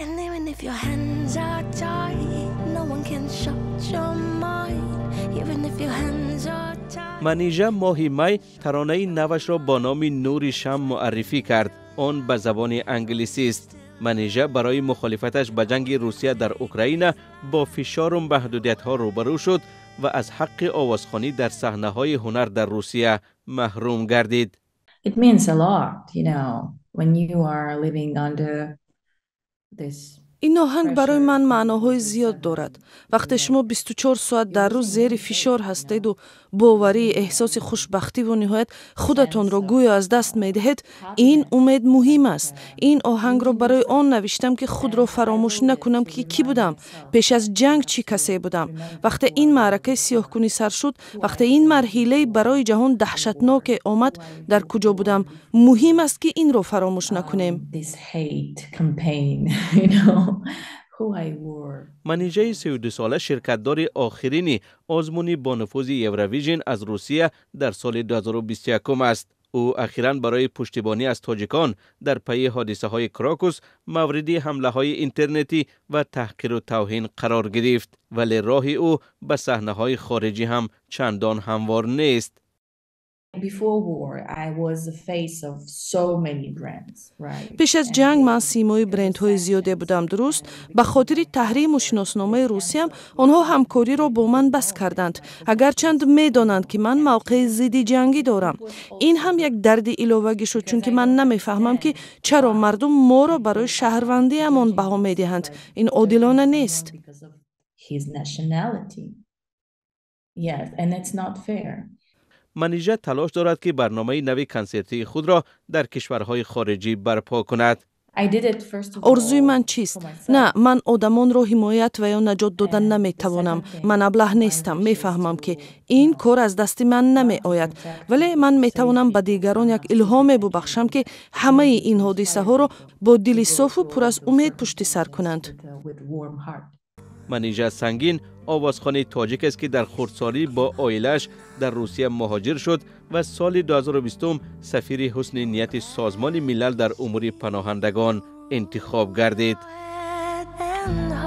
And even if your hands are tied, no one can shut your mind. Even if your hands are tied. Манижа моҳи май таронаи навашро бо номи «Нури шамъ» муаррифӣ кард. Он ба забони англисист. Манижа барои мухолифаташ ба ҷанги Русия дар Украина бо фишору маҳдудиятҳо рӯбарӯ шуд ва аз ҳаққи овозхонӣ дар саҳнаҳои ҳунар дар Русия маҳрум гардид. It means a lot when you are living under this Ин оҳанг барои ман маъноҳои зиёд дорад. Вақте шумо 24 соат дар рӯз зери фишор ҳастеду боварӣ, эҳсоси хушбахтиву ниҳоят худатонро гӯё аз даст медиҳед, ин умед муҳим аст. Ин оҳангро барои он навиштам, ки худро фаромӯш накунам, ки кӣ будам пеш аз ҷанг, чӣ касе будам. Вақте ин маъракаи сиёҳкунӣ сар шуд, вақте ин марҳилаи барои ҷаҳон даҳшатноке омад, дар куҷо будам? Муҳим аст, ки инро фаромӯш накунем. This hate campaign, who I were. Манижаи 32сола ширкатдори охирини озмуни бонуфузи Евровижн аз Русия дар соли 2021 аст. Ӯ ахиран барои пуштибонӣ аз тоҷикон дар пайи ҳодисаҳои Крокус мавриди ҳамлаҳои интернетӣ ва таҳқиру тавҳин қарор гирифт, вале роҳи ӯ ба саҳнаҳои хориҷӣ ҳам чандон ҳамвор нест. Before war, I was the face of so many brands, right? Пеш аз ҷанг ман симои брендҳои зиёде будам, дуруст? Ба хотири таҳриму шиносномаи русиям онҳо ҳамкориро бо ман бас карданд, агарчанд медонанд, ки ман мавқеи зидди ҷангӣ дорам. Ин ҳам як дарди иловагӣ шуд, чунки ман намефаҳмам, ки чаро мардум моро барои шаҳрвандиамон баҳо медиҳанд. Ин одилона нест. Because of his nationality. Yes, and it's not fair. Манижа талош дорад, ки барномаи нави консертии худро дар кишварҳои хориҷӣ барпо кунад. Орзуи ман чист? На, ман одамонро ҳимоят ва ё наҷот додан наметавонам. Ман аблаҳ нестам, мефаҳмам, ки ин кор аз дасти ман намеояд, вале ман метавонам ба дигарон як илҳоме бубахшам, ки ҳамаи ин ҳодисаҳоро бо дили софу пур аз умед пушти сар кунанд. Манижа Сангин овозхони тоҷик аст, ки дар хурдсолӣ бо оилааш дар Русия муҳоҷир шуд ва соли 2020 сафири ҳусни нияти Созмони Милал дар умури паноҳандагон интихоб гардид. And